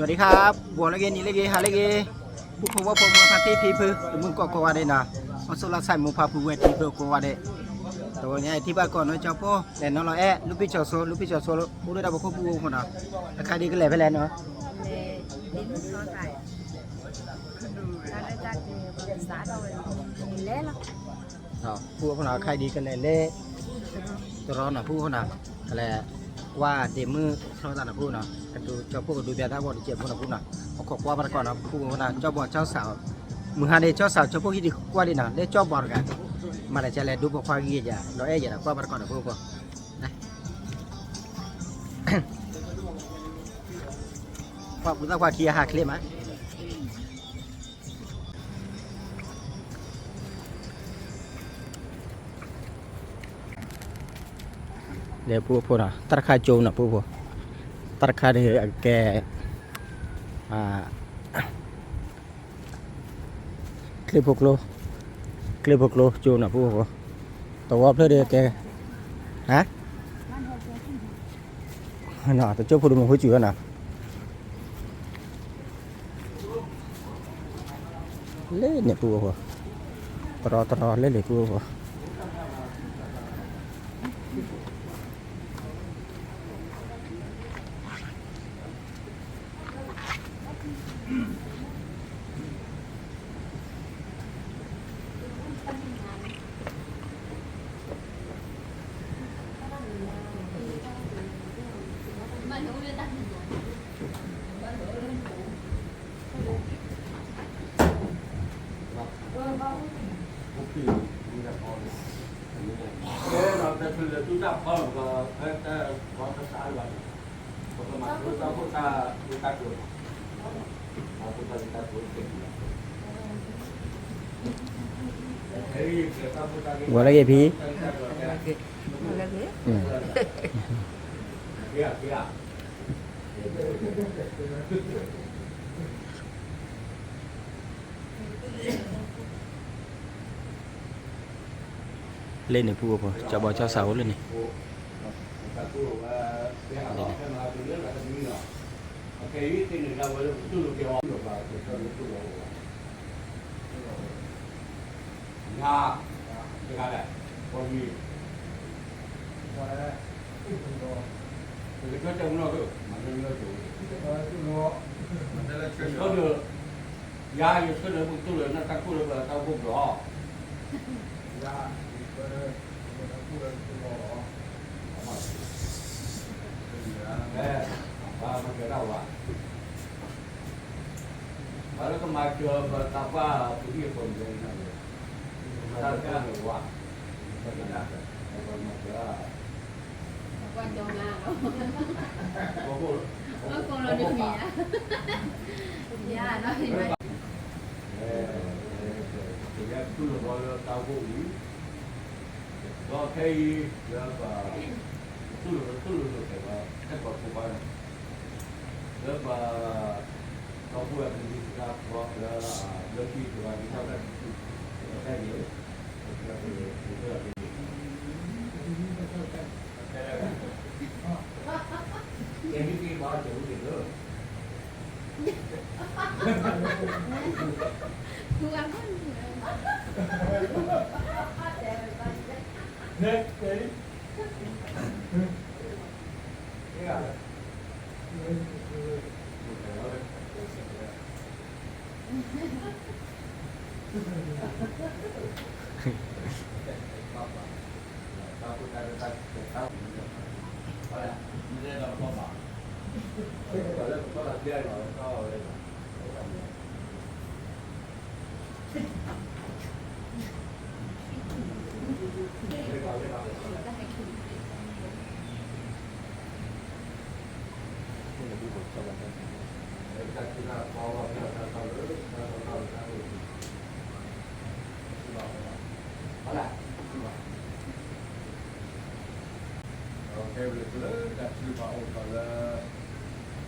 สวัสดีครับ ဘှီလၢဂ့ၤ နံၤလၢဂ့ၤ ဟါလၢဂ့ၤ ပုၢ်ဖိဝဲၢ်ဖိ မိၢ်ဖါဖံဖု တမုၢ်ကီၢ်ကိးဂၤဒဲးနီၤ, အီၣ်ဆိၣ်လီၤဆဲး မိၢ်ဖါဖုဝဲၢ်ဖံဖုကိးဂၤဒဲး, တဝီညါအံၤထံၣ်ဘၣ်ကီးနီၤ ကၠီပိၢ် လဲၤနီၤလီၤအဲၣ် လူၢ်ဖံၣ်စီၤစိ လူၢ်ဖံၣ်စီၤစိ အိၣ်ဒီးတၢ်ဖိခိၣ်ပုၢ်ဖိနီၤ, အခါဒ်ကလဲၤဖဲလဲၣ်နီၤ, ပုၢ်ဖိနီၤ အခါဒ်ကလဲၤလဲ တရီနီၤ ပုၢ်ဖိနီၤ, ကလဲၤ ကွၢ်ဒ့မုၣ်ထီၣ်သးနီၤ ပုၢ်ဖိနီၤ, ကဒုးကၠီပိၢ်ကဒုးဘၣ်တၢ်ဂီၤတစဲးဖိနီၤ ပုၢ်နီၤ, အခိးကွၢ်ဘၣ်တကီးနီၤ ပုၢ်ဖိနီၤ, ကၠီဘီၣ်ကၠီစး မုၢ်ဟါန့ၣ် ကၠီစး ကၠီပိၢ်ဟံၣ်ဒံးကွၢ်ဒံးနီၤ လၢကၠီဘီၣ်တဂၤ, မၤတၢ်ကလဲၤဒိဖိခွါဂ့ၤယၤ ဒီးအဲၣ်ယၤဒီးကွၢ်ဘၣ်တကီးနီၤ ပုၢ်ဖိ ကွၢ်ပူၤသၣ်ခွါခံအဟးချ့မး လဲၤပုၢ်ဖိနီၤ တၢ်တခါကၠိနီၤ ပုၢ်ဖိ, တၢ်တခါန့ၣ်အကဲ ချ့ဖိကျိ, ချ့ဖိကျိကၠိနီၤ ပုၢ်ဖိ, တဝီဖျၢၣ်ဒီးကဲ, ဟါ, တကၠိဖိဒိၣ်မုၢ်ဃုစူၤဝဲနီၤ လၢန့ၣ်ပုၢ်ဖိ, တရီတရီလၢန့ၣ်ပုၢ်ဖိ ဝဲလၢဂ့ၤဖံ, လၢန့ၣ်ပုၢ်ဖိ ကၠီဘီၣ်ကၠီစးအိၣ်လၢန့ၣ် ဒီးခဲအံၤ လၢပှၤ တူၢ်လိာ်တူၢ်လိာ်လိာ်ကဲၤဒီး ဟဲကီးဖိခွါန့ၣ် လၢပှၤ ဒီပုၢ်ဝဲၢ်ကလံၤစ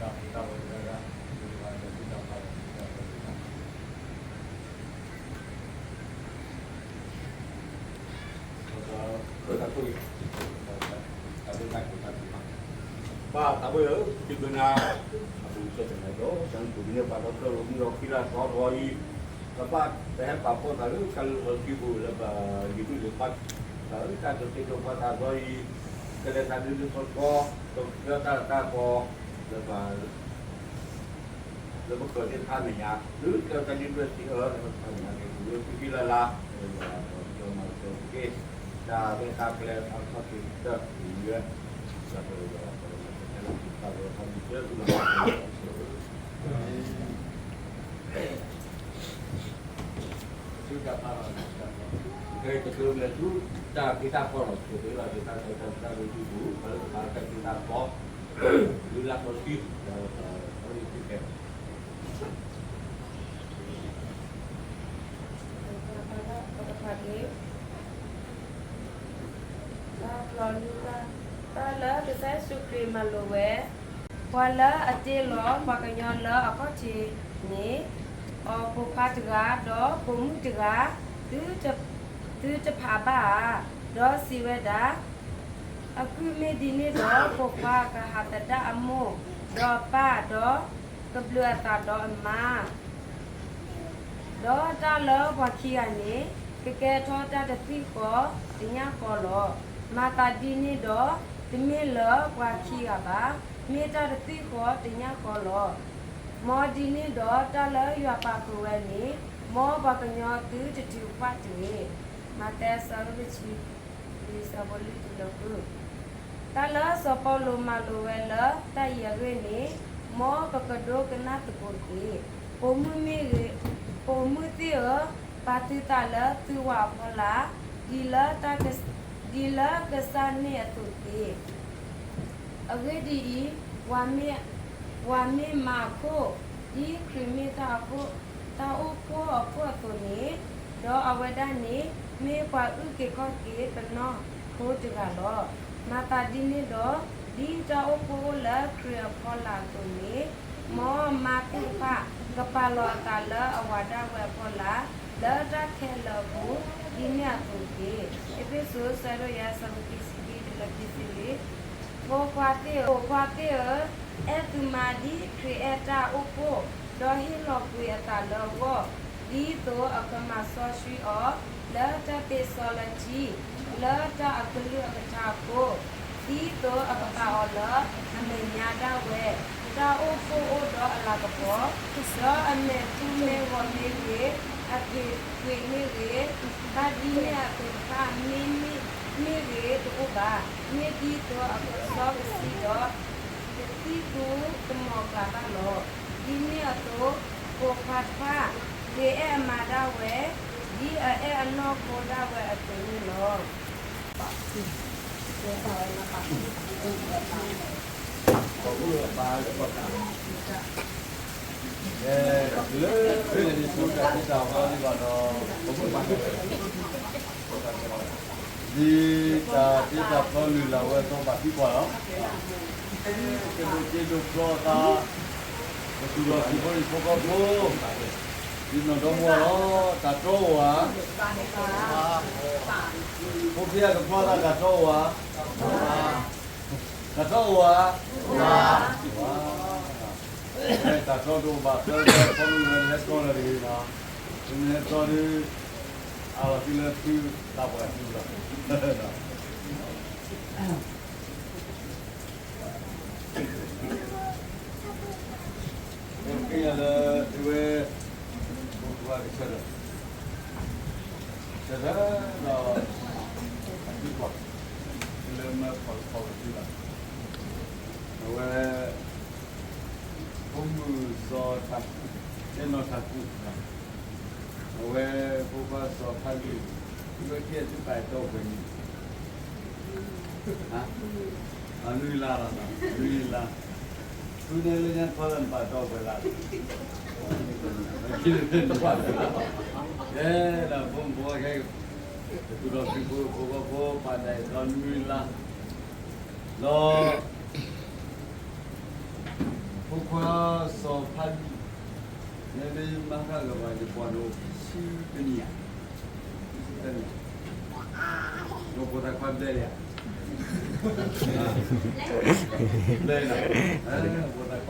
ကါဘီလၢ လၢခံကဘၣ်က့ၤထီၣ်တၢ်တထူၣ် တၢ်ယဲၢ် ကဲမ့ၢ်က့ၤဘၣ်တၢ်ဝဲက့ၤလၢ ဘၣ်သးဘၣ်ဧၢ, သုကနၣ်, အပူၤစၢၤတနၤဒီး တၢ်လၢပကန့ၢ်ပှၤဒီဖျၢၣ်လီၤမုၢ်ဒီးခံလါသီဘီအံၤ, ပဘၣ်ပဟဲပာ်ဖှိၣ်သးလၢတၢ်လၢလီၢ်ခံပူၤလၢပလံၤမုၢ်လံၤခွါ, တၢ်လၢတၢ်ကတဲာ်ကတီၤပှၤသးဘီအံၤ, ကလဲၤသးဒုးလၢထီထီ, ကကဲတၢ်တၢ်ကီ, လၢပ လၢပဃၢၤသ့ၣ်တဖၣ်မဲာ်ညါ, လၢကဲတၢ်ဒ်ဒွဲၣ်စံးအၢ လၢပတၢ်မဲာ်ညါက့ၤ ပူၤလၢသုခံလၢ်လါ, ဒီးမၤကတၢၢ်က့ၤ တၢ်ရဲၣ်တၢ်ကျဲၤအခီၣ်ထံးကတၢၢ် ပူၤလၢ လၢပ သုတၢ်ဖးလီၤ, ကကဲကတၢၢ်လၢသုတၢ်က့ၤတၢ်ဖီလီၤ ကတၢၢ်လၢသုတၢ်က့ၤတၢ်ဖီလီၤ ကတၢၢ်လၢသုတၢ်က့ၤတၢ်ဖီ, လၢလၢ်ကီၢ်ဆံ ဒီး ပကဖးက့ၤ တၢ်လၢကစၢ်ယ့ၣ်ၡူးခရံာ်မၤလိာ်ဝဲ, ပှၤလၢအတ့လီၤပှၤကညီလၢအခီၣ်ထံးန့ၣ်, အီၤပိာ်ခွါတဂၤ, ဒီးပိာ်မုၣ်တဂၤ, သုတဖးဘၣ်ဧါ, ဒီးစံးဝဲဒၣ်, အကုၢ်မ့ၢ်ဒ်န့ၣ်ဒီး ပိာ်ခွါကဟးသဒၣ်အမိၢ်, ဒီးအပၢ်, ဒီးကဘျုးအသးဒီးအမါ ဒီးတၢ်လၢပှၤခံဂၤန့ၣ် ကကဲထီၣ်တၢ်တသွံၣ်ဃီတညၣ်ဃီလီၤ. မၤသးဒ်န့ၣ်ဒီး တမ့ၢ်လၢပှၤခံဂၤဘၣ်, မ့ၢ်တၢ်တသွံၣ်ဃီတညၣ်ဃီလီၤ. မ်ဒ်န့ၣ်ဒီးတၢ်လၢယွၤပာ်ဃုာ်ဝဲန့ၣ်, မ်ပှၤကညီသုတထုးဖးတဂ့ၤ. မးသဲ အဆၢဒိၣ်တဆံ လံာ်စီၤဖိလံၣ်တလၢဃု, တၢ်လၢစီၤပီလူးမၤလိာ်ဝဲလၢတၢ်အံၤအဂ့ၢ်န့ၣ်, မ်ပကဒိကနၣ်သကိးတက့ၢ်. ပိာ်မုၣ်မ့ၢ်ဂ့ၤ, ပိာ်မုၣ်သ့ၣ်ဧၢ, ပာ်သုသးလၢသုဝၤအဖီလာ်, ဒ်လၢကစၢ်န့ၣ်အသိးတက့ၢ်. အဂ့ၢ်ဒ်အံၤ, ပှၤမ့ၢ်မၤအခိၣ်, ဒ်ခရံာ်မ့ၢ်တၢ်အိၣ်ဖှိၣ်အခိၣ်အသိးန့ၣ်, ဒီးအဝဲဒၣ်န့ၣ် မ့ၢ်ပှၤအုၣ်က့ၤခီၣ်က့ၤပနီၢ်ခိတဂၤလီၤ. မၤသးဒ်န့ၣ်ဒီး, ဒ်တၢ်အိၣ်ဖှိၣ်အိၣ်လၢခရံာ်အဖီလာ်အသိးန့ၣ်, မ်မါသ့ၣ်တဖၣ်ကပာ်လီၤအသးလၢအဝၤဒၣ်ဝဲအဖီလာ်, လၢတၢ်ခဲလၢာ်အပူၤ, ဒ်န့ၣ်အသိးတက့ၢ်. အ့းဖ့းစူး အဆၢဒိၣ်ယဲၢ် အဆၢဖိခံဆံခံတုၤလၢခံဆံလွံၢ်, ဖိခွါသ့ၣ်ဧၢ, ဖိခွါသ့ၣ်ဧၢ, အဲၣ်သုမါဒ်ခရံာ်အဲၣ်တၢ်အိၣ်ဖှိၣ်, ဒီးဟ့ၣ်လီၤကွံာ်အသးလၢအဂီၢ်, ဒ်သိးအကမၤစီဆှံအီၤ လၢတၢ်သ့စီလၢထံ, လၢတၢ်အကလုၢ်အကထါအဃိ, ဒ်သိးအကပာ်အီၤလၢအမဲာ်ညါဒၣ်ဝဲ, တၢ်အိၣ်ဖှိၣ်အိၣ်ဒီးအလၤကပီၤ, ဒီးအမဲာ်ထူမဲာ်ဂီၤမ့ၢ်ဂ့ၤ, အပှ့ၤကွံာ်မ့ၢ်ဂ့ၤ, တၢ်ဒ်န့ၣ်အသိးတဖၣ် မ့ၢ်ဂ့ၤတအိၣ်ဘၣ်, မ့ၢ်ဒ်သိးအကစီကဆှံဒီး ကသံၣ်သူတမီၤကျၢ်ဘၣ်လီၤ. ဒ်န့ၣ်အသိး, ပိာ်ခွါတဖၣ် ဂ့ၤအဲၣ်အမါဒၣ်ဝဲ, ဒ်အအဲၣ်အနီၢ်ခိဒၣ်ဝဲအသိးန့ၣ်လီၤ. ဒ်တၢ်တ့တၢ်ဖျီလုၢ်လၢ်ဝဲအသိးဘၣ်သံကွၢ်လီၤ. ကဒိးတ့ဒိးဖျီအသး, ကသူၣ်ထီၣ်သံဖိလံၤဖိဃီဖိ, ဒ်နီၢ်ဒီမါလီၤ, တၢ်တြီအိၣ်ဧါ, ဖိခံဂၤကဖျီသးတၢ်တြီအိၣ်ဧါ, တၢ်တြီအိၣ်ဧါ, တၢ်တြီတအိၣ်ဘၣ်, ဖဲဖီမုၢ်ဝဲဟဲတြီလၢတဂ့ၤလီၤ, မ့ၢ်ဟဲတြီဒီး အလီၤသုလၢသုသးပှၢ်သုလီၤ. ကယၤလၢသုဝဲ ဖိခွါကဆၢထၢၣ်, ဆၢထၢၣ်ဒီး အသုကွၢ် သုလၢမၢဖီၣ်လီၤဖီၣ်လီၤသုလီၤ. အဝဲ ဖိမုၣ်စီၤတၢ်ကူၣ်, တဲနီၢ်တၢ်ကူၣ်, အဝဲဖိခွါစီၤဖးလံၢ်, သုဝဲခံဂၤသုပာ်အဲၣ်တီပှဲၤနံၣ်, နွံလါလီၤ, နွံလါ, သုန့ၣ်လၢညါဖီလၢနပာ်တီပှဲၤလါ, ကဲဒီးဖိမုၣ်ဖိခွါခဲ တကူၣ်ထီၣ်သုဖိဖိဃီဖိပာ်ဒၣ်အဲၣ်တီနွံလါ ဒီး ဖိခွါစီၤဖးလံၢ်, မ့ၢ်မ့ၢ်မၤဃၣ်ဂၤဘၣ် ယပှၤဒိၣ်ဆံတနံၣ်ဧါ, ဆံတနံၣ်, ဒီးဖိသၣ်ခွါဘျဲၣ်လံဧါ, ဘျဲၣ်လံ, ဖိသၣ်ခွါ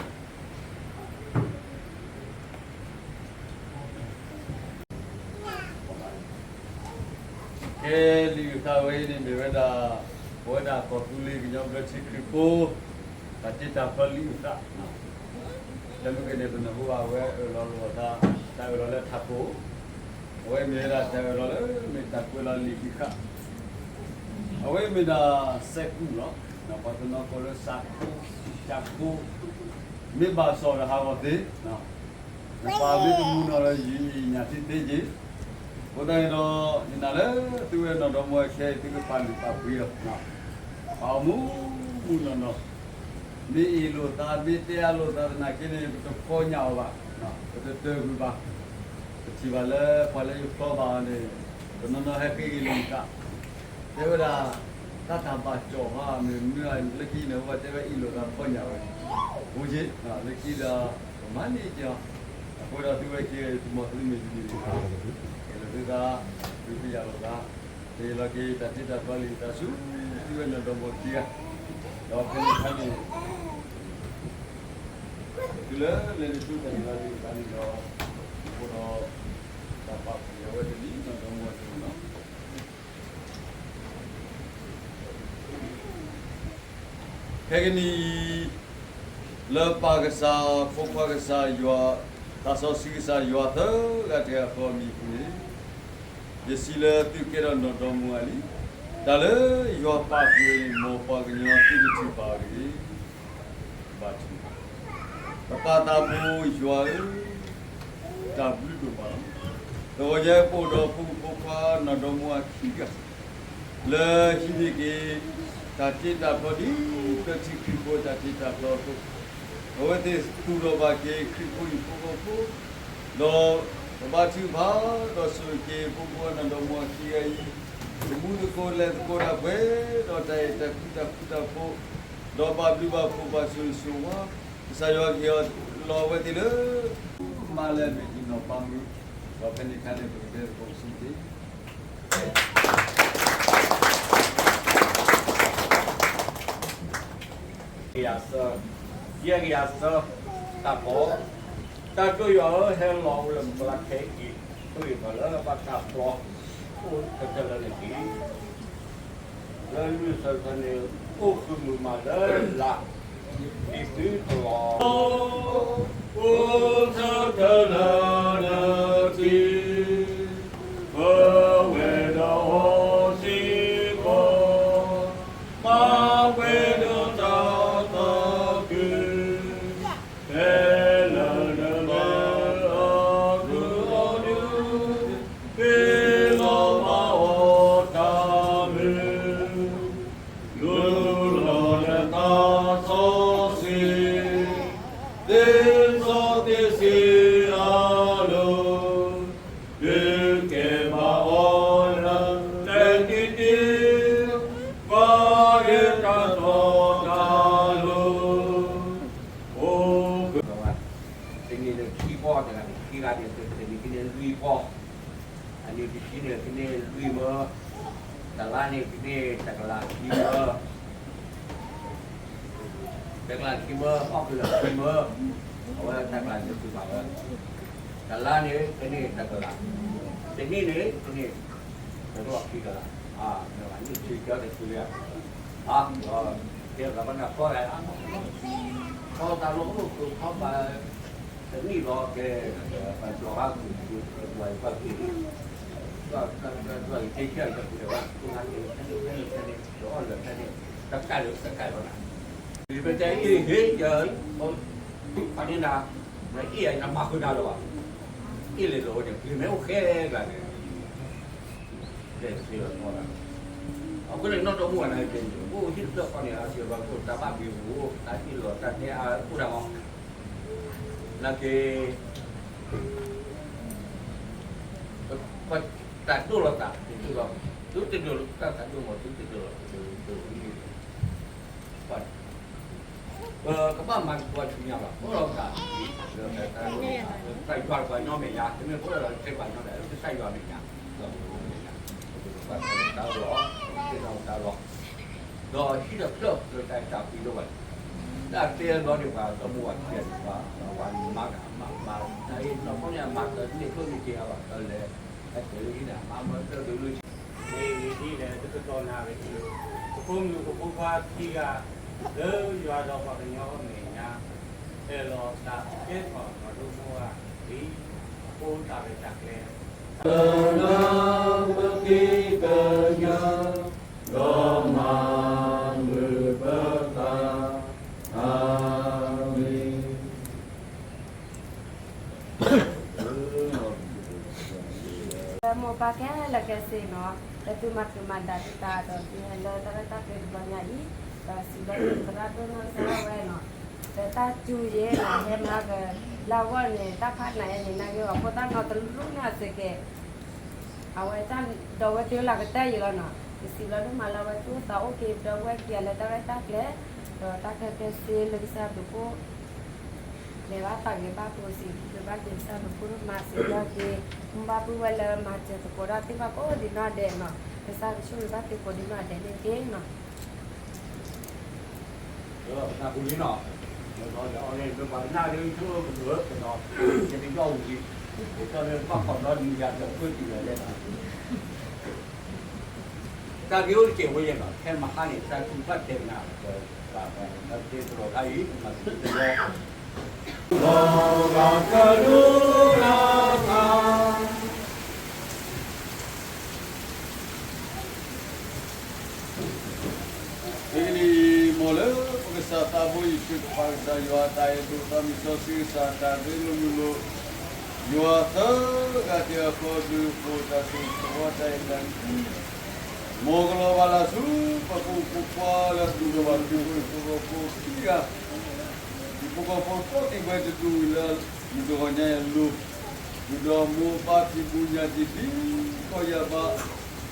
ကဲလံာ်အုၣ်သးဝဲအံၤန့ၣ် မ့ၢ်ဝဲဒၣ် ပဝဲဒၣ်ကီၢ်သူလ့ၤကညီဘျၢထံခရံာ်ဖိ တၢ်တ့တၢ်ဖျီလံာ်အုၣ်သး, တမ့ၢ်ကန့ၣ် ပနၢ်ဟူဘၣ်ဝဲအၢၣ်လီၤလိာ်အသး တၢ်အၢၣ်လီၤလၢထးခိၣ်, အဝဲမ့ၢ်ဝဲဒၣ်တၢ်အၢၣ်လီၤလၢမ့ၢ်တၢ်ကွဲးလီၤလံာ်ခံခါ, အဝဲမ့ၢ်ဒၣ်စဲးကူၣ်လီၤ. ပှၤတနီၤကိးလၢစးခိ, စးခိ, မ့ၢ်ဘၣ်စီၣ်ဒီးဟးဂီၤသ့ နပၢ်မ့ၢ်တမူနီၢ်ဒီးယညၣ်သ့သ့က့ၤ, အဃိသတးန့ၣ်ဒီး ယနာ်လၢသုဝဲနီၢ်ဒီမါဝၤခဲအံၤ သုကပာ်လုၢ်ပာ်ပှ့ၤအီၤ, ပာ်အီၤမူမူနီၢ်နီၢ်, မ့ၢ်အ့ၣ်လိာ်သး မ့ၢ်တဲအါလိာ်သးသနာ်က့န့ၣ် ပတဖီညၣ်အီၤဘၣ်, ပတတၢၢ်ကွံာ်ဘၣ်, ပထံၣ်ဘၣ်လၢပှၤလၢယဖျီဘၣ်အီၤန့ၣ် တနီၤနီၤဟဲဃ့က့ၤလံာ်သး တဲဝဲဒၣ် တၢ်တၢ်ဘၣ်ကီၢ်ဟါ မ့ၢ်မနုၤလၢခံန့ၣ် အဝဲတဲဝဲအ့ၣ်လိာ်သးဖီညၣ်ဝဲ, အိၣ်က့ၤ လၢခံဒီး ပမၤန့ၢ်က့ၤအီၤ, အဃိဒီးသုဝဲက့ၤ သုမီၤသုမ့ၢ်တမံၤန့ၣ် ကဲလၢသုသး သုပယၢ်လိာ်သး, တ့လီၤက့ၤတၢ်တ့တၢ်ဖျီလံာ်သးဆူ သုဝဲနီၢ်ဒီမါခံဂၤ, ဒီးဖဲန့ၣ်အခါန့ၣ် တုၤလၢလဲၤတဆူတၢ်န့ၣ်လီၤလံာ်သးန့ၣ်ဒီး အဃိဒီး တၢ်ပာ်ဖှိၣ်အဝဲတလံၤနီၢ်ဒီမါတလံၤနီၢ် ခဲကနံၣ်အံၤ လၢပၢ်ကစၢ် ဖိခွါကစၢ်ယွၤ သးစီဆှံကစၢ်ယွၤသၢဂၤတဂၤဃီအမံၤအပူၤန့ၣ် ယစံးလၢသုကဲထီၣ်နီၢ်ဒီမါလံ, တၢ်လၢယွၤပာ်ကွံာ်န့ၣ် မ်ပှၤကညီသုတထုးဖးအီၤတဂ့ၤ. ဘါထုကဖၣ်, ပပၢ်သးဘိယွၤဧၢ, တၢ်ဘျုးဒိၣ်မးလီၤ. တဂီၤညါပအိၣ်ဒီးဖိမုၣ်ဖိခွါနီၢ်ဒီမါခံဂၤ လၢဟံးန့ၢ်က့ၤ တၢ်တ့တၢ်ဖျီဒ်ပျၢထံခရံာ်ဖိတၢ်တ့တၢ်ဖျီအသိး, အဝဲသ့ၣ်သူၣ်ထီၣ်ဘၣ်က့ၤခရံာ်ဖိဟံၣ်ဖိဃီဖိ, ဒီးပဘါထုကဖၣ် ဒီးဆိၣ်ဂ့ၤက့ၤဖိမုၣ်ဖိခွါနီၢ်ဒီမါခံဂၤအံၤ, သမူသကိးလဲၤသကိးတၢ်ပှဲၤဒီးတၢ်အဲၣ်တၢ်ကွံတၢ်ဃူတၢ်ဖိး, ဒီးဘၣ်ဘျုးဘၣ်ဖှိၣ်ဘၣ်ဆိၣ်ဂ့ၤဆိၣ်ဝါ, ကစၢ်ယွၤကဟ့ၣ်လီၤအဝဲသ့ၣ်လၢ မၤလၢအမ့ၢ်တၢ်နီၢ်ပၤမုၣ်, ဒီးဖဲန့ၣ်အခါန့ၣ် ပကတဲသကိးဆူတက့ၢ်. ကယၤသၢ, ယဲၢ်ကယၤသၢ, တၢ်ကီ, တၢ်ဒိၣ်ယွၤဧၢ ဟဲလီၤအိၣ်လၢမုၢ်ကျါခဲအံၤ, ဒ်သိးလၢဘၣ်တၢ်ဖျီအိၣ်ကတၢၢ်လၢနက့ၤ လၢလွံၢ်ဆၢကတီၢ်န့ၣ် အိၣ်ဃုာ်မုာ်မးလၢလာ်, ဒ်သုတလီၤ, အိၣ်ဆၢထၢၣ်လၢနထံ, ပဝဲဒီးအီၤစ့ၢ်ကီး, မၤပှဲၤဒီးတၢ်သးခု ဖဲလၢနမၤအီၤဒုး, ဟ့ၣ်လီၤဘၣ်အီၤတၢ်မုာ်, လူလီၤနသးစီဆှံ, သ့စီသ့ဆှံအလိၤ, ဒုးကဲဘၣ်အီၤလၢ လဲၤတံၢ်တံၢ်, ပှၤဂ့ၤတၢ်ထီၣ်တၢ်လိၤ, အိၣ် တနံၤန့ၣ်ခံပီ, တဂၤန့ၣ်ခံဂၤန့ၣ် တနံၤခံန့ၣ်လွံၢ်ပီ, အနံၣ်တဆံန့ၣ် ကန့ၢ်လွံၢ်မၢ, တလါန့ၣ် ကန့ၢ်တကလးခံမၢ, တကလးခံမၢ, အီၣ်ကလၢာ်ခံမၢ, အဝဲတကလးန့ၣ်သုဘၣ်ဝဲ, တလါန့ၣ် ကန့ၢ်တကလး, တနံၣ်န့ၣ် ကန့ၢ် တကလးခံကလး, မ့ၢ်ဘၣ်န့ၣ် ထံကၢတချုးလၢ ကဲဘၣ်ပနၢ်ဖီဂၤ, ဖီသးလီၤအိၣ်ခိးဖီဘၣ် တနံၣ်လီၤကဲ, ပှၤကျီၤဘၣ်ကူၣ်ကူၣ် ပှၤကွၢ်က့ၤ, ပှၤတ့ဆၢကပူၤဒီး ပှၤကိးဂၤန့ၣ် ဖဲန့ၣ်ဖဲန့ၣ် တအီၣ်လၢာ်ဖဲန့ၣ် တကးလၢာ်တကးလီၤနၤ, ပတဲအ့ၣ်ဟ့ၣ်ယၤ, ပှၤန့ၣ်နၤ, နအ့ၣ်ယၤနမၤဃုာ်နၤလၢၤဘၣ်, အ့ၣ်လဲၤလီၤဝဲန့ၣ် ပှၤမ့ၢ်အိၣ်ဃဲဂၤန့ၣ် လဲၤသ့လီၤထီၣ်ဒၣ်, အဃိန့ၣ် နီၢ်ဒီမါဝၤန့ၣ်ကဲန့ၣ် အိၣ်ဟံၣ်တဖျၢၣ်ဃီန့ၣ် အစံးဘၣ်ကိၣ်တၢ်ဘၣ်ဘျုးပူၤ တၢ်အ့ၣ်လိာ်တၢ်နဲအါအိၣ်ဒၣ်မး, နာ်က့ၤ ပတၢ်ဒိၣ်လီၤသး သုတဒိၣ်လီၤ, သုတဒိၣ်လီၤတၢ်သးဒိၣ်မး သုတဒိၣ်လီၤ, ပကဘၣ်မၤကပီၤဆူညါဘၣ် အိၣ်လီၤသး, ကစၢ်ယွၤပှၤညီမဲာ်ညါ တမ့ၢ်ဖိလၢကစၢ်ယွၤမဲာ်ညါ, ကစၢ်ယွၤမဲာ်ညါ, ဒီးပကဘၣ်တၢ်လီၤ, တၢ်လီၤ, ဒီးဟံၣ်တဖျၢၣ်လၢတၢ်တၢ်ပှံၤလီၤဘၣ်, တၢ်တဲလီၤန့ၣ်ပှၤဒီမါဝၤတကဲဘၣ်, ပှၤမၤကမၤမၤ တၢ်အံၤနီၢ်ကီၢ်န့ၣ် အမၤတန့ၢ်ကျိၣ်န့ၢ်က့ၤအဘၣ် တၢ်လဲၤ, အတဲလၢဟံၣ်န့ၣ် အမၤမၢတၢ်ဒုးလၢ မ့ၢ်ဂ့ၤဒ်လဲၣ် တကတီၢ်နၣ်ရံၣ်အံၤ, ပဖိမုၣ်ပဖိခွါခံဂၤ လၢယွၤဒီးပှၤကညီအမဲာ်ညါ အဲၣ်လီၤသးကဲထီၣ်နီၣ်ဒိၣ်မိၢ်ဂၤလံ, အဃိတၢ်ရဲၣ်တၢ်ကျဲၤ ကနၢ်ပက့ၤကညး ဒီးမၤမုာ်ပသး, အၤမ့ၣ်. လၢမိၢ်ပၢ်ခဲလၢာ်ခဲဆ့နီၤ, လၢသုမၤကမၤဒၣ်သုသးဒီးသုဟဲလၢတၢ်ရဲၣ်တၢ်ကျဲၤတဘျီညါအံၤ, ဒီးစံးဘျုးသရၣ်ဒိၣ်နီၢ်ကစၢ်ဒၣ်ဝဲနီၤ, လၢတၢ်စူၤယဲနီၤ ဟဲမၤကလၢအဂီၢ်န့ၣ် တၢ်ဖးနၤအဲၣ်န့ၣ် နာ်က့ၤအီၤဖိသၣ်နီတရူၢ်န့ၣ်စ့ၢ်ကီး အဝဲတၢ်ဒီးဝဲသ့ၣ်လၢကတၢၢ်ယံၤလီၤနီၤ, ယစံးဘျုးဒိၣ်မးလၢအဝဲသူၣ်အိၣ်သးအိၣ်က့ၤ ဒီပုၢ်ဝဲၢ်ခံဂၤလၢတၢ်ရဲၣ်တၢ်ကျဲၤ, ဒီးတၢ်ခဲလၢာ်ခဲဆ့လၢကစၢ်ဘျုးဖှိၣ် လဲၤဘၣ်သးဂ့ၤဘၣ်ပူၤ စံးဘျုးဘၣ်က့ၤကစၢ်ဘျုးဖှိၣ်ဒိၣ်မး စံးဘျုးက့ၤ မိၢ်ပၢ်ပုၢ်ဝဲၢ်လၢမၤစၢၤသကိးဒီးသ့ၣ်တဖၣ်ကိးဒံးနီၢ်ဒဲးနီၤ, ကစၢ်ကဆိၣ်ဂ့ၤဘၣ်သ့ၣ်ကိးဒံးနီၢ်ဒဲးန့ၣ်တက့ၢ်နီၤ. ဒီးပနၢ်ဟူလံနီၤ, ဒီးပှၤကနၣ်ဒုးဆိကမိၣ်ကဒီး, ယတယီၢ်ဝံၤလံ, ယတီၢ်လၢဘၣ်ခိးဒီနံၤယၤဒီးကွၢ်တုၤလီၤလဲၣ်နီၤ, တၢ်ဂ့ၢ်အိၣ်တက့ၢ်ဝဲယဲနီၤ, ခဲမဟါန့ၣ် တၢ်ကူၣ်ဘၣ်တဲနၤ, ဒီးပှၤကသ့တရီးခါအံၤ မၤသံတလီၤ မ့ၢ်ဂ့ၤန့ၣ် မ်လၢပကစၢ်သးဘိယ့ၣ်ၡူးခရံာ်ကစၢ်ယွၤအတၢ်အဲၣ်ဒိၣ် သးမုၢ်စီဆှံကစၢ်တၢ်ရ့လိာ်မုာ်လိာ်, ယွၤသၢဂၤတဂၤဃီဒုး ပတၢ်ဆိၣ်ဂ့ၤသဝီတၢ်အဲၣ်တၢ်ကွံ, မ်ကလီၤဘၣ်လၢ်ဆူ ပှၤကူၣ်ဖိခွါလၢအဒူၣ်ဒီးဘၣ်ဒူၣ်ဖိဖိခံဂၤ, ဟံၣ်ဖိဃီဖိကိးဒံးဝဲတဒူၣ်ဝံၤလၢ မုၢ်တဂီၤညါအံၤအလိၤ, ဒုၣ်ဒီးမိၢ်ပၢ်ဖံးဘူးညၣ်တံၢ်ဒ်ကီၢ်ယၤဘၣ်,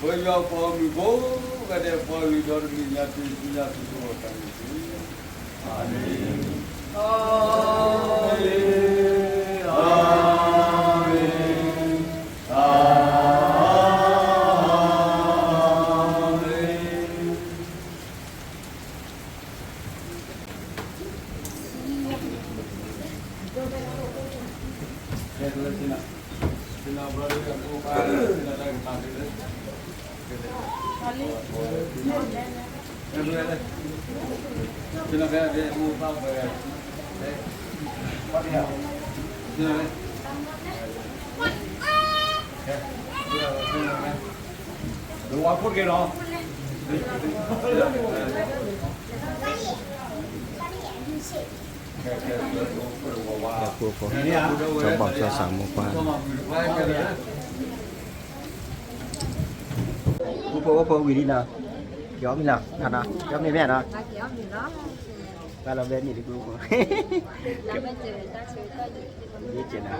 ပယွၤပှၤဂီၢ်မုၢ်ကိးဂၤဒဲးပှၤလုၢ်ဒီးတမ့ၢ်ညါတံၢ်ညါတံၢ်တဂီၢ်တၢ်န့ၣ်တက့ၢ်. အၤမ့ၣ်, အၤမ့ၣ်, အၤမ့ၣ်, အၤမ့ၣ်. ဒီပုၢ်ဖိ, ကၠီဘီၣ်ကၠီစးမိၢ်ပှၢ်န့ၣ်, ပုၢ်ဖိအိၣ်ဖိဝံၤလံနီၤ, ကၠီမံၤလီၤ, ကၠီမံၤမ့ၢ်နီၤ, ဘၣ်လီၤဘဲန့ၣ်တပုၢ်ဖိ, ယ့ၢ်က့ၤနီ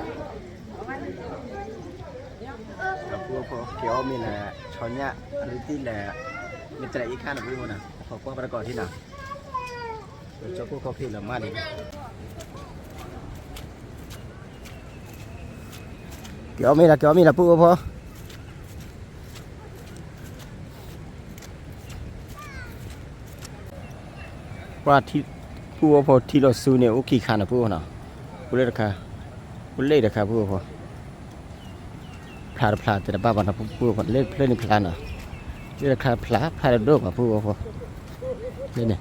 ၤ, ပုၢ်ဖိ ကၠီမံၤလၢ ဆီညၣ် အရူတံၢ်လၢ မ့ၢ်တလဲၤအံၤခါန့ၣ် ပုၢ်ဖိနီၤ, အဖီကွၢ်ပတကိးထံနီၤ. ကၠီဖိခီဖံးလီၤမးန့ၣ်, ကၠီမံၤလီၤ ကၠီမံၤလီၤ ပုၢ်ဖိ, ပှၤထံ, ပုၢ်ဖိထံလီၤဆူန့ၣ် အိၣ်ခံခါန့ၣ် ပုၢ်ဖိနီၤ, အိၣ်လၢတခါ, အိၣ်လၢတခါ ပုၢ်ဖိ ဖျါတဖျါတဲတဘၣ်ဘၣ်နီၤ ပုၢ်ဖိ လၢတဖျၢၣ်န့ၣ်ဖျါနီၤ, လၢတခါဖျါ ဖျါတဒိၣ်ဘၣ် ပုၢ်ဖိ, လၢန့ၣ်,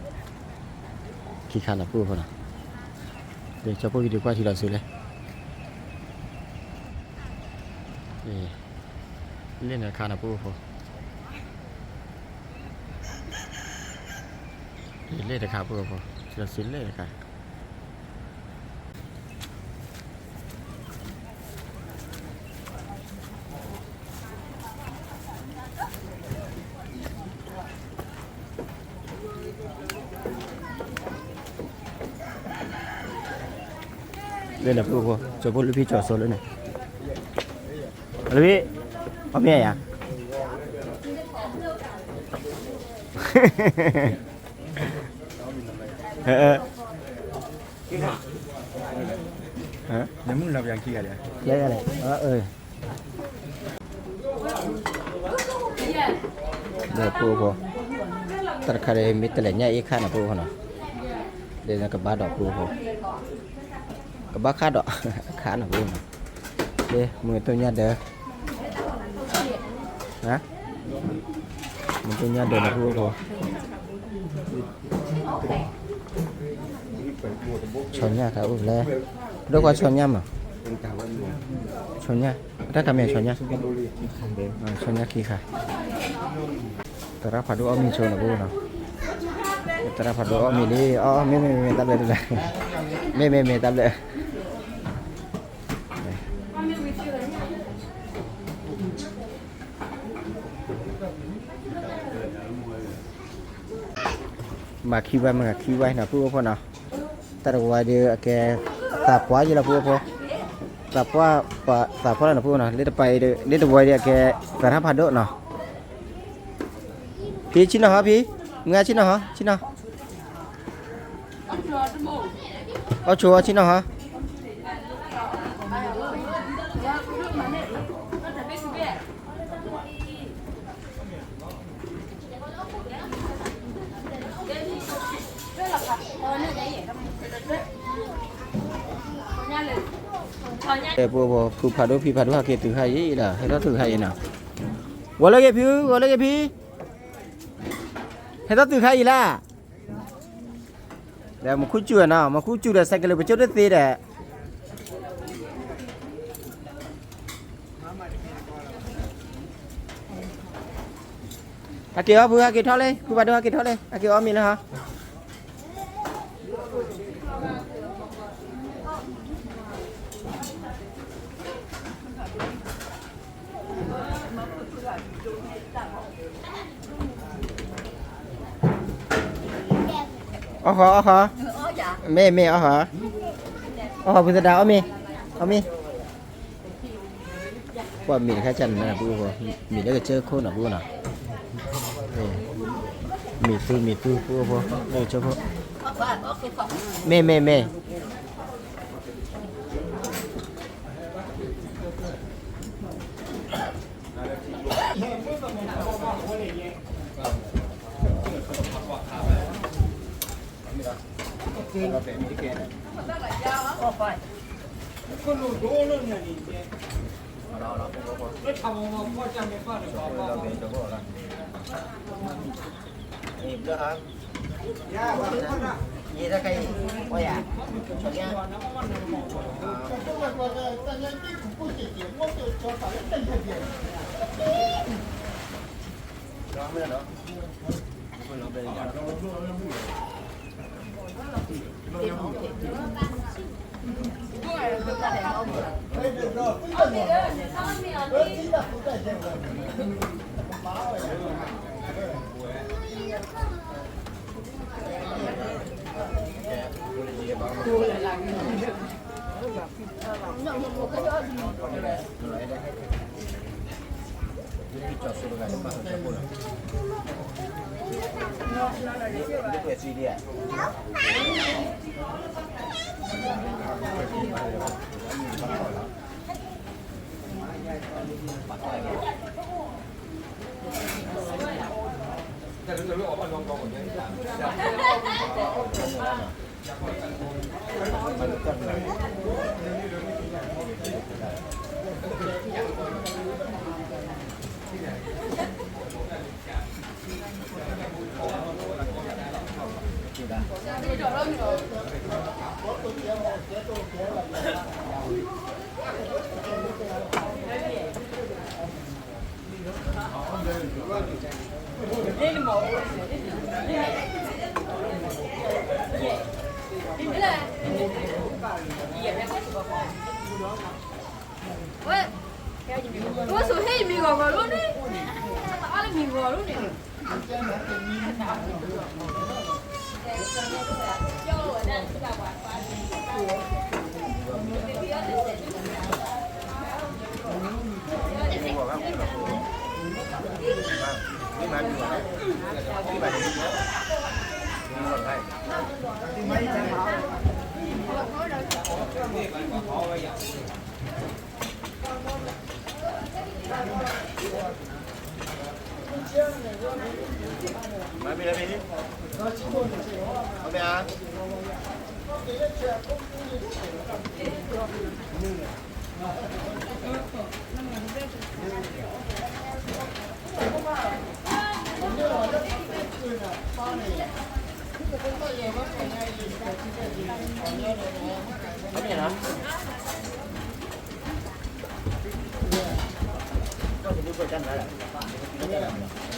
ခံခါနီၤ ပုၢ်ဖိနီၤ, လၢကၠီဖိ video ကွၢ်ထံလီၤဆူလဲၣ်, လၢန့ၣ်တခါနီၤ ပုၢ်ဖိ, လၢတခါ ပုၢ်ဖိ, ထံလီၤဆူလၢတခါ လၢန့ၣ် ပုၢ်ဖိ, ကၠီဖိ လၢဖံကၠီၤစိလၢန့ၣ်, လၢဖံ, အီၣ်မ့ၢ်ဧါ, နမုၢ်လီၤပျံၤခံဂၤလဲၣ်, ဒီးပုၢ်ဖိ, တၢ်တခါဒီး မ့ၢ်တလဲၤညၣ်အ့ၣ်ခါန့ၣ် ပုၢ်ဖိနီၤ, ဒီးကဘၣ်ဒီး ပုၢ်ဖိ, ကဘၣ်ခါဒီး အခါန့ၣ် ပုၢ်ဖိနီၤ, ဒီးမုၢ်တိၢ်ညၣ်ဒၢ, ဟါ မ့ၢ်ညၣ်ဒိးနဖုအိၣ်ဖိ, ဆီညၣ်ခါအိၣ်ဖဲလဲၣ်, ဒိၣ်ခွါဆီညၣ်မး, ဆီညၣ်, အတၢ်ခါမ့ၢ်ဆီညၣ်, ဆီညၣ်ခံခါ, သရၣ်ဖးဒိၣ်အီၣ်မ့ၤဆိနီၤဖိနီၤ, သရၣ်ဖးဒိၣ်အီၣ်မ့ၤလံ, အီၣ်အီၣ် မ့ၢ်မ့ၢ်မ့ၢ်မ့ၢ်တၢ်ဘျၢတဘျၢ, မ့ၢ်မ့ၢ်မ့ၢ်တၢ်ဘျၢ မၤခံဝဲ မၤခံဝဲနီၤ ဖုအိၣ်ဖိနီၤ, တၢ်တဝါဒီးအကဲ သးပှၢ်ယံၤလီၤ ဖုအိၣ်ဖိ, သးပှၢ် သးပှၢ်လီၤနီၤ ဖုအိၣ်နီၤ, လၢတပၤအံၤဒီး လၢတဝါဒီးအကဲ သရၣ်ဖးဒိၣ်နီၤ, ဖံဆ့ၣ်နီၤဟီ ဖံ, မုၢ်ဂၤဆ့ၣ်နီၤဟီ ဆ့ၣ်နီၤ အီၣ်ဆိအီၤဆ့ၣ်နီၤဟီ. ဖုဖးဒိၣ်ဖံဖးဒိၣ် ဟဲက့ၤတုၤခါအံၤလီၤ, ဟဲထီၣ်တုၤခါအံၤနီၤ, ဂီၤလၢဂ့ၤဖံ, ဂီၤလၢဂ့ၤဖံ, ဟဲထီၣ်တုၤခါအံၤလီၤ. ဒီးမူခိၣ်စူၣ်နီၤ, မူခိၣ်စူၣ်ဒီး စဲးကလိာ်ပကၠိၣ်တသ့ဒီး, ဟဲက့ၤအီၣ်ဖု ဟဲက့ၤထီၣ်လံ, ဖုဖးဒိၣ် ဟဲက့ၤထီၣ်လံ, ဟဲက့ၤအီၣ်မ့ၤလၢဟီ. အီၣ်ဃီ အီၣ်ဃီ, မ့ၢ် မ့ၢ်အီၣ်ဃီ, အီၣ်ဃီဖုသဒါ အီၣ်မ့ၤ, အီၣ်မ့ၤ, ကွၢ်မ့ၤတခါကၢ်န့ၣ် ပအိၣ်ဃီ, မ့ၤလၢကစၢၢ်ခိၣ်နီၤ ပအိၣ်နီၤ, မ့ၤသူ မ့ၤသူ ပအိၣ်ဖိ လၢကစၢၢ်ခိၣ်, မ့ၢ် မ့ၢ် မ့ၢ် ဝဲ, ဝဲဆိးဟ့ၣ်မံၤဂီၤဂီၤလိန့ၣ်, အါလၢမံၤဂီၤလိန့ၣ်. ဒီးပုၢ်ဝဲၢ်ဖိနီၤ, ပသးလဲၤအီၣ်မ့ၤလၢလၢလီၢ်ခံ ပုၢ်ဝဲၢ်ဖိ, လၢမုၢ်နီၢ်ဖိလဲၣ်, အီၣ်မ့ၤအ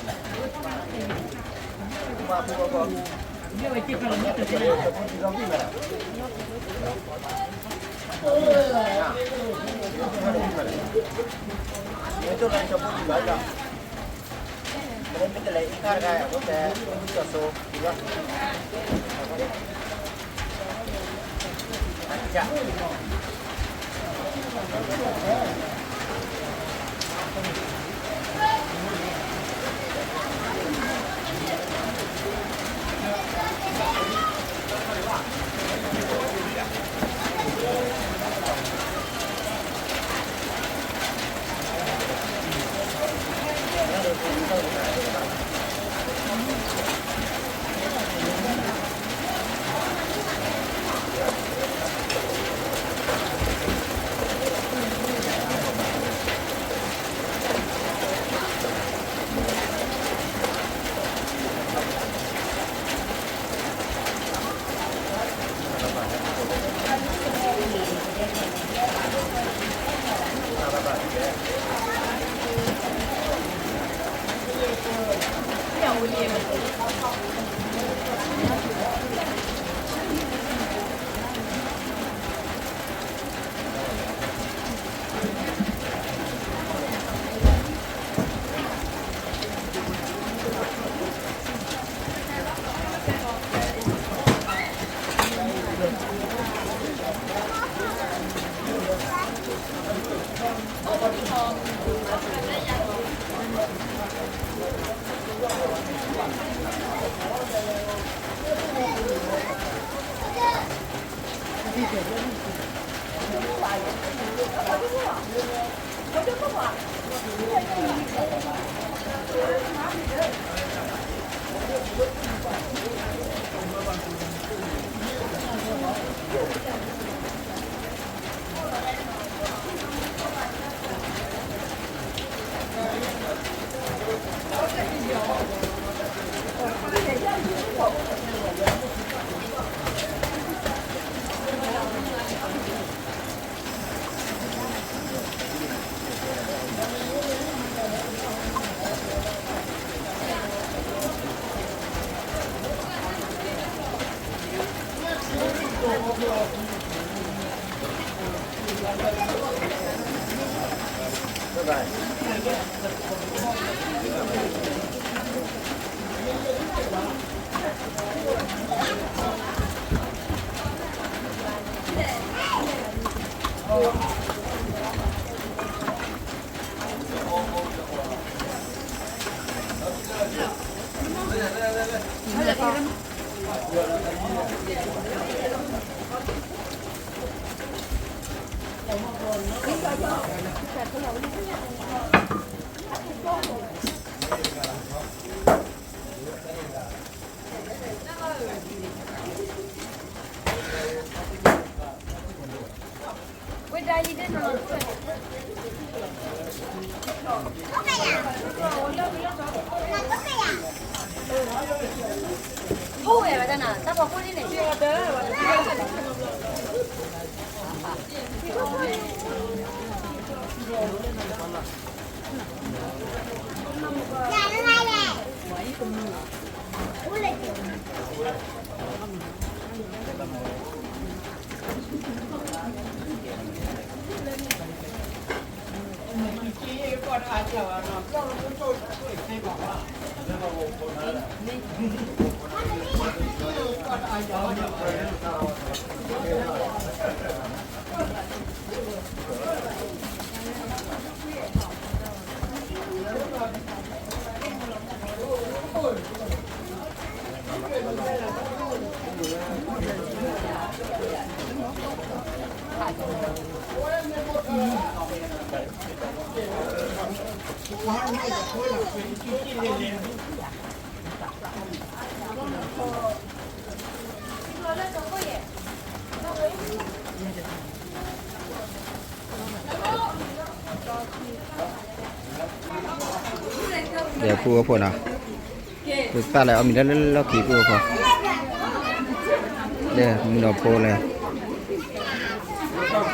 ီထံနီၤ ပုၢ်ဝဲၢ်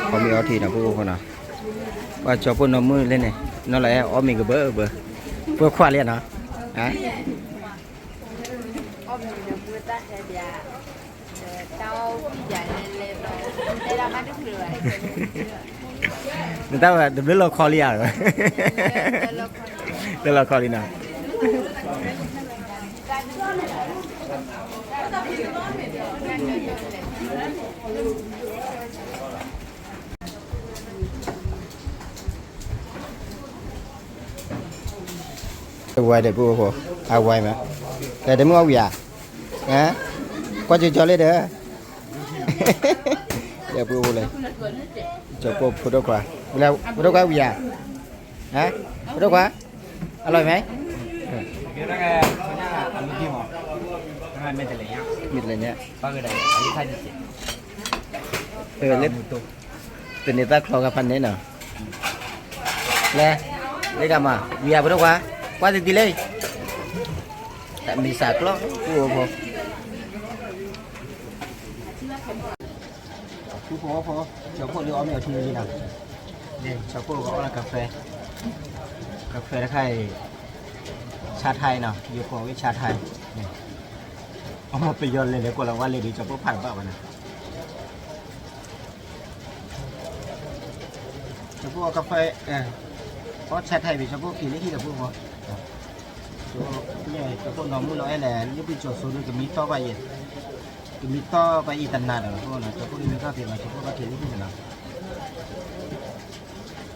ဖိနီၤ, ဘၣ်ကၠီပိၢ်နီၢ်မုၣ်လဲၣ်န့ၣ် နီၢ်လီၤအီၣ်မ့ၤကဘၢဘၢ, ပှဲၤခွါလံနီၤ, နတၢ်ဝဲတဘျုးလီၤခီလံဧါ, တလီၤခီလံနီၤ. ဝဲဒီးပှၤအိၣ်ဖိ, အဝဲမး, ဒီးမုၢ်အီၣ်ဝံၤဧါ, ကွၢ်ကၠီကၠီလံဒီး, ဒီးပှၤအိၣ်ဖိလဲၣ်, ကၠီဖိဖိဒိၣ်ခွါ, ဖိဒိၣ်ခွါဝံၤဧါ, ဖိဒိၣ်ခွါ, အလီၤမ့ၢ်, မ့ၢ်တလဲၤညါ, လၢ တန့ၤသၣ်ချီကဖးန့ၣ်နီၤ, လဲၤ, လၢတၢ်မၤ ဝံၤဧါ ဖိဒိၣ်ခွါ, ကွၢ်တံၤတံၤလံ, တၢ်မံၤစၢ်ကျီ ပှၤအိၣ်ဖိ ဖုဖိဖိ, ကၠီဖိဒုးအီၣ်မ့ၤအီထံလံနီၤ, ကၠီဖိကအီၣ်လၢကဖဲ, ကဖဲတခါအံၤ, ဆါထါအံၤနီၤ, ယကိးဝဲဆါထါအံၤ, အမ့ၢ်ပယီၤလဲၤလဲၤကိးလီၤဝဲလဲၤဒီး ကၠီဖိဖးတဘၣ်ဘၣ်နီၤ. ကၠီဖိအီၣ်ကဖဲ, အီၣ်ဆါထါအံၤ ကၠီဖိက့ၤလၢဟံၣ်ဒီးဖိဖိ, ကၠီဖိနီၢ်မုၣ်လီၤအဲၣ်လဲၣ် လၢပကၠီၤစိဒုးကမံတီၢ်ဘၣ်အံၤ, ကမံတီၢ်ဘၣ်အံၤတနၤဒီးဖိနီၤ, ကၠီဖိကမံတီၢ်သ့လီၤ ကၠီဖိဘၣ်က့ၤလၢဟံၣ်န့ၣ်လီၤ.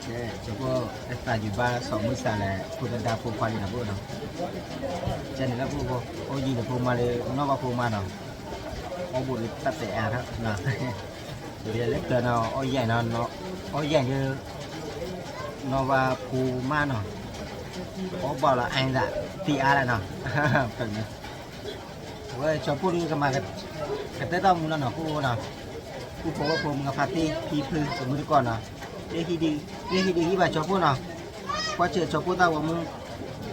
ကၠီဖိအသးယံၤဘၣ်စီၤမုၢ်စၢ်လဲၣ် ဖိသဒါဖိခွါလံနီၤဖိနီၤ, ကဲန့ၣ်လၢဖိဖိ, အိၣ်ယံၤန့ၣ်ဖိမါလၢ နီၢ်ဘၣ်ဖိမါနီၤ, အိၣ်ဘူးဒီးတၢ်တဲအါထီၣ်နီၤ, လၢကျၢၤနီၤ အီၣ်ယဲၢ်နီၤ, အီၣ်ယဲၢ်လၢ နီၢ်ဘၣ်ဖိမါနီၤ, အီၣ်ဘၣ်လီၤအါဒၣ် သံအါလၢနီၤ, အဝဲကၠီဖိဒုးကမၤ ကတၢၢ်တၢ်မူလီၤနီၤ ဖိနီၤ, ဖိဖိဝဲဖိမုၢ်ဖါတံၢ်ဖံဖု တမုၢ်တကိးနီၤ, လၢဟံၣ်ဒုးဟံၣ်ဘၣ်ကၠီဖိနီၤ, ကွၢ်စၢၤကၠီဖိတၢ်ဂီၤမူ,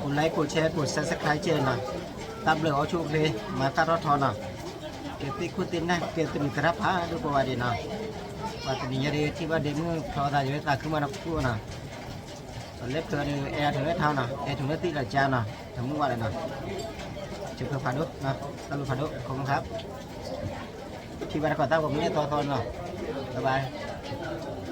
ကိး like ကိး share ကိး subscribe ကၠီနီၤ, တၢ်ဘျုးအီၣ်ဆူၣ်အိၣ်ချ့ မၤတၢ်ထီၣ်ထီနီၤ, ကဲသ့ၣ်ခိၣ်သ့ၣ်နၢ် ကဲသနံးသရၣ်ဖးဒိၣ်ကိးဂၤဒဲးနီၤ, ပှၤတနံၤညါဒ်ထံၣ်ဘၣ်ဒ့မုၣ်ဖျီသးယဝဲသးခုမးနီၤ ဖိနီၤ, ပလဲၤဖျိဒီး အဲၣ်ထုးလၢထါနီၤ အဲၣ်ထုးလၢသ့ၣ်လီၤကၠါနီၤ တမုၢ်ဝဲလၢနီၤ, စၢၤဖျိဖးဒိၣ်, တၢ်ဘျုးဖးဒိၣ် ခီမူခါ, ထံၣ်ဘၣ်တကီၢ်သးဝီမ့ၢ်န့ၣ်သီသီနီၤ, ဘၣ်ဘၣ်.